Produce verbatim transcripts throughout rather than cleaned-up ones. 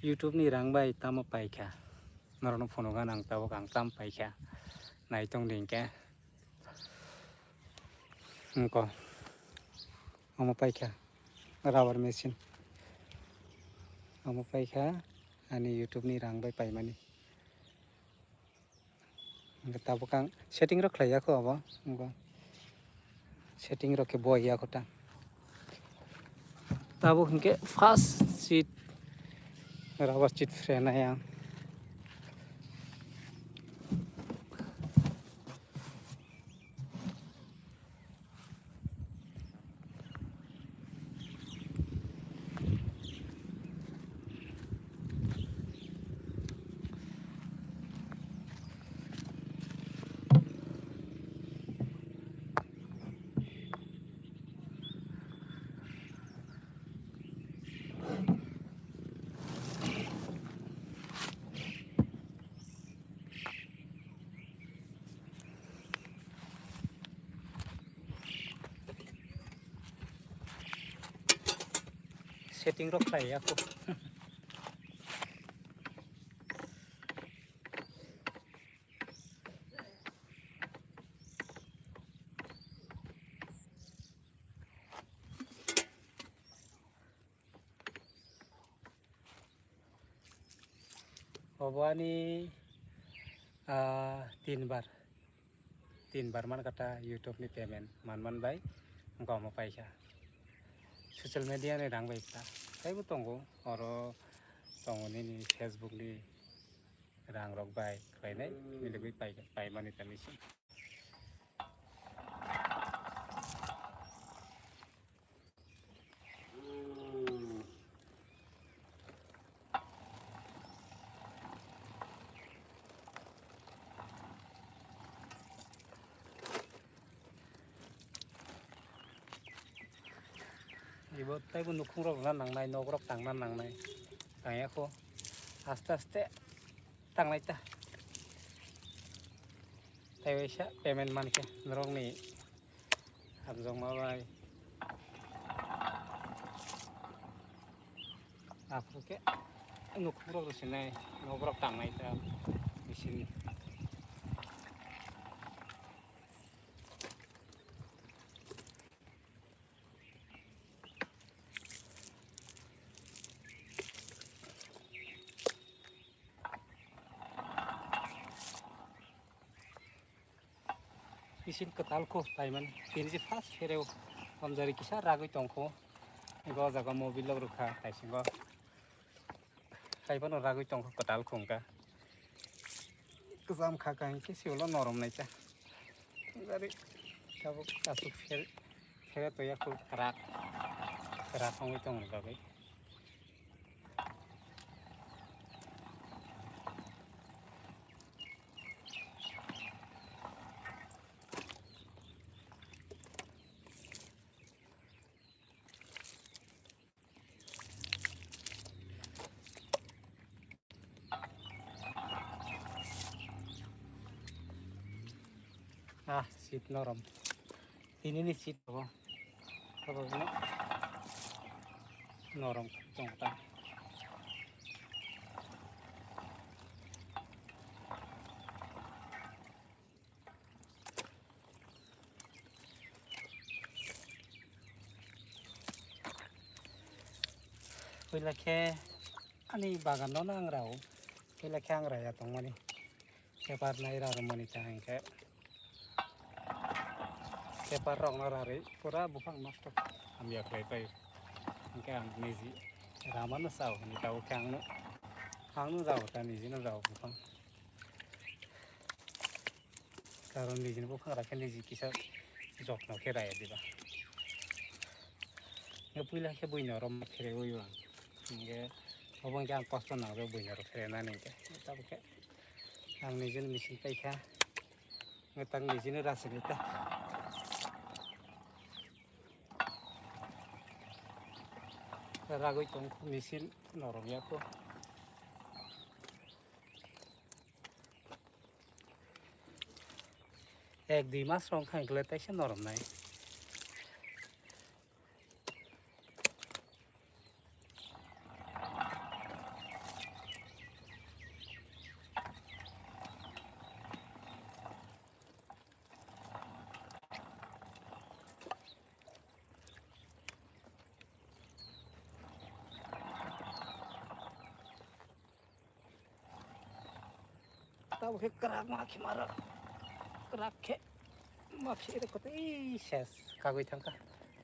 YouTube ni rang bai tamo paikha. Norokno phunukha nang tabuk ang tam paikha. Naitong di hinkhe. Wngkha. Omo paikha. Rubber machine. Omo paikha. Ani YouTube ni rang bai paimani. Hingke tabuk ang setting rok khlai ya kho abo, wngkha. Setting rok khe bo ya kho ta. Tabuk hingke first seat, rubber seat frenai ang. Setting rok khlai ya kho. Obo ani, ah, tin bar, tin bar man kata YouTube ni payment man man bai, wngkha omo paikha. Social media ni rang bai ta, taibo tongo, oro tongo nini Facebook ni rang rok bai khlainai, miligwi pai, paimani tani se. Ibo taibo nukhung rok na nangnai, nok rok tangna nangnai. Tangya kho. Aste aste tanglai ta. Tei waisa payment mankhe norokni hamjakma bai. Aphuru khe nukhungrok rwsinai, nokrok tangnai ta bisingni. Isin kwtal kho paimani. Tini je first phereo hamjari kisa ragwi tongkho. Ego jaga mobil log rwkha taisingo. Haiphano ragwi tongkho kwtal kho wngkha. Kwcham kha kha hinkhe siwlo norom naikha. Hamjari tabuk aswk pher-, phere toya kho kwrak. Kwrak wngwi tongni bagwi. Ah, seat norom. Tini ni seat bo. Abo no norom tong ta. Puila khe ani bagan no ang rao, puila khe ang raya tongmani. Paper nai rarwmani ta hinkhe paper rokno rarwi pura buphang nosto hamya khlai pai. Hinkhe ang niji ramano sao hinwi tabuk khe angno, angno rao ta nijino rao buphang. Karon nijini buphang rakhe niji kisa jotno khe raya diba. Hinkhe puila khe buino oro ma pherewi ang. Hinkhe obo hinkhe ang kosto nangjago buino oro pherenani hinkhe. Tabuk khe ang nijini machine paikha. Ngetang nijini rasini ta. Ragwi tongkho machine norom yakho. Ek dui mas rok wngkha hinkhe taisa norom nai. Abo khe kwrak ma khe maro. Kwrak khe ma phi re kote, ei ses kagwi thangkha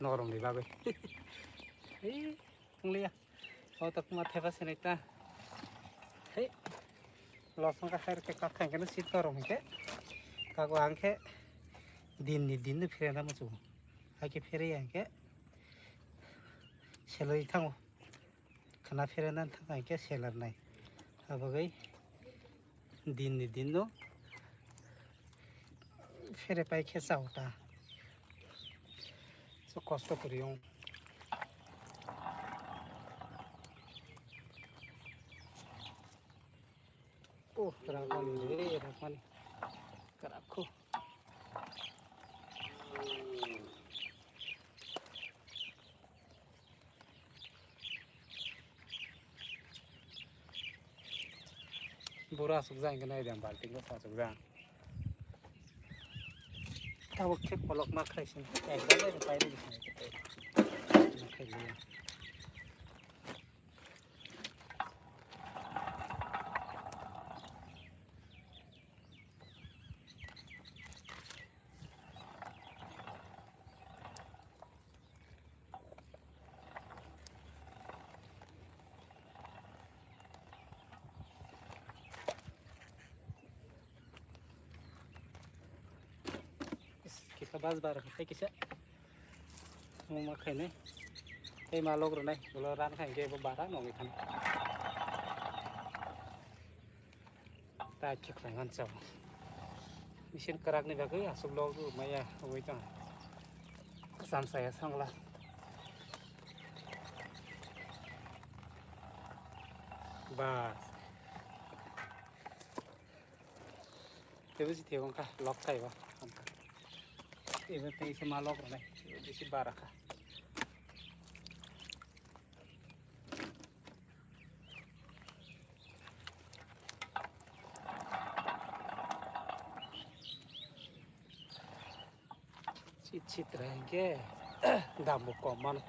norok ni bagwi. Ei, wnglia. O to kuma thepa sinai ta. Hei. Los wngkha hai khe kak khai khe sit norok hinkhe. Kago ang khe din ni din no pherena muchungo. Hai khe pherei ang khe seloi thango. Khana pherena thang hai khe selar nai. Abagwi din ni din no phere pai khe chao ta. So kosto kwrwi wng. Oh, ragmani re, ragmani. Karakho. Bura asuk jang khe nai dam balting ko asuk jang. Tabuk khe kolok ma khai sini. Ekdam nai pai ri sini. Ma khai liya. Kisa bas bar khai kisa. Muma khainai. Tei ma log rwnai. Ulo ran khai khe bo bara nongwi thang. Ta khe khlai man chao. Machine kwrak ni bagwi aswk log rw maya wi tong. Sam saya sangla. Bas. Tebo si thebo kha log khai ba. Ebe tei se ma log rwnai. Bisi bara kha. Chit chit ra hinkhe dam bo kom mano.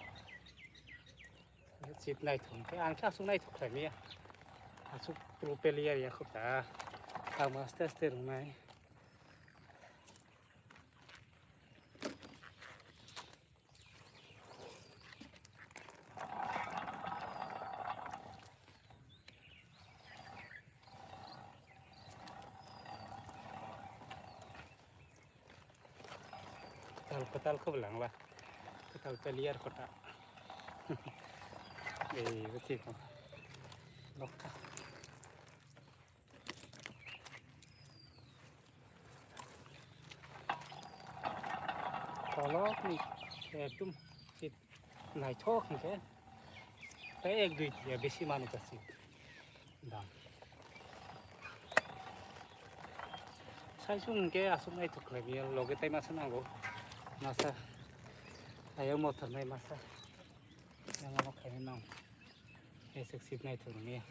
Chit naithok hinkhe ang khe aswk naithok khlai maya. Aswk rupeli ya ya khota. Ang aste aste rwnai. Kwtal, kwtal khe bwlangla. Kwtal peliar kota. Ei, bwtwi ko. Lokha. Kolokni ekdom chit naithok hinkhe tei ek dui tiya besi mano ta chit dam. Saisung hinkhe aswk naithok khlai maya loge tai masa nango masa ayang mothor nai masa yang ano khaina nang esek chit naithok maya.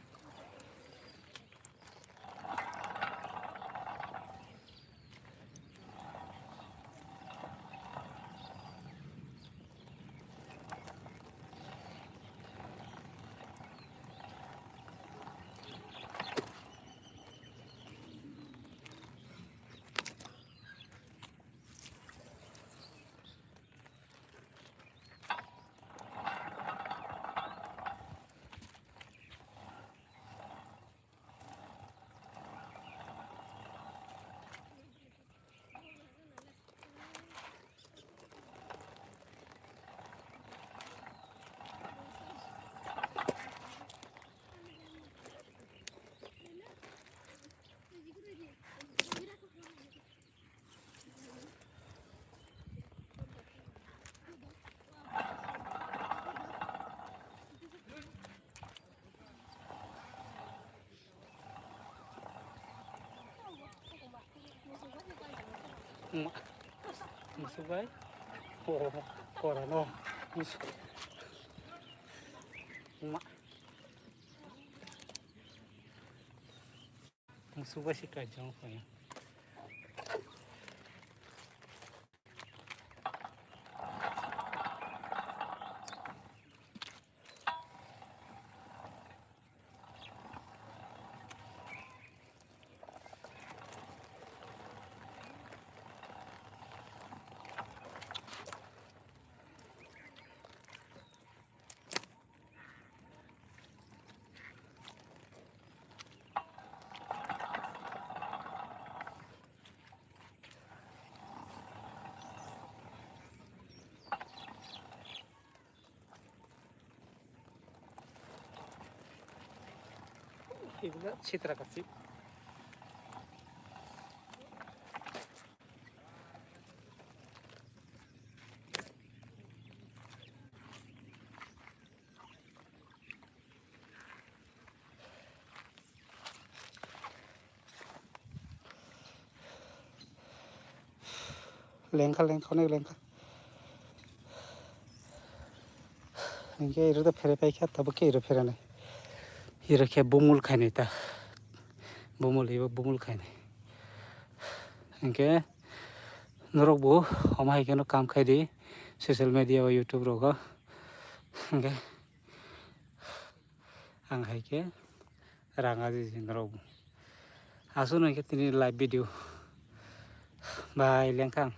Ma. Musubai. Oh, kora no. Musu. Ma. Musubai si kai jong ko ya. Ibla sitra kasi. Lengkha, lengkha, onek lengkha. Hingke iro da phere paikha, tabuk khe iro pheranai. Iro khe bumul khainai ta. Bumul, ibo bumul khainai. Hingke norok bo omo hai kheno kam khai di social media o, YouTube rogo. Hingke ang hai khe rang aji norok bo. Aswk no hingke tini live video. Bye, lengkha ang.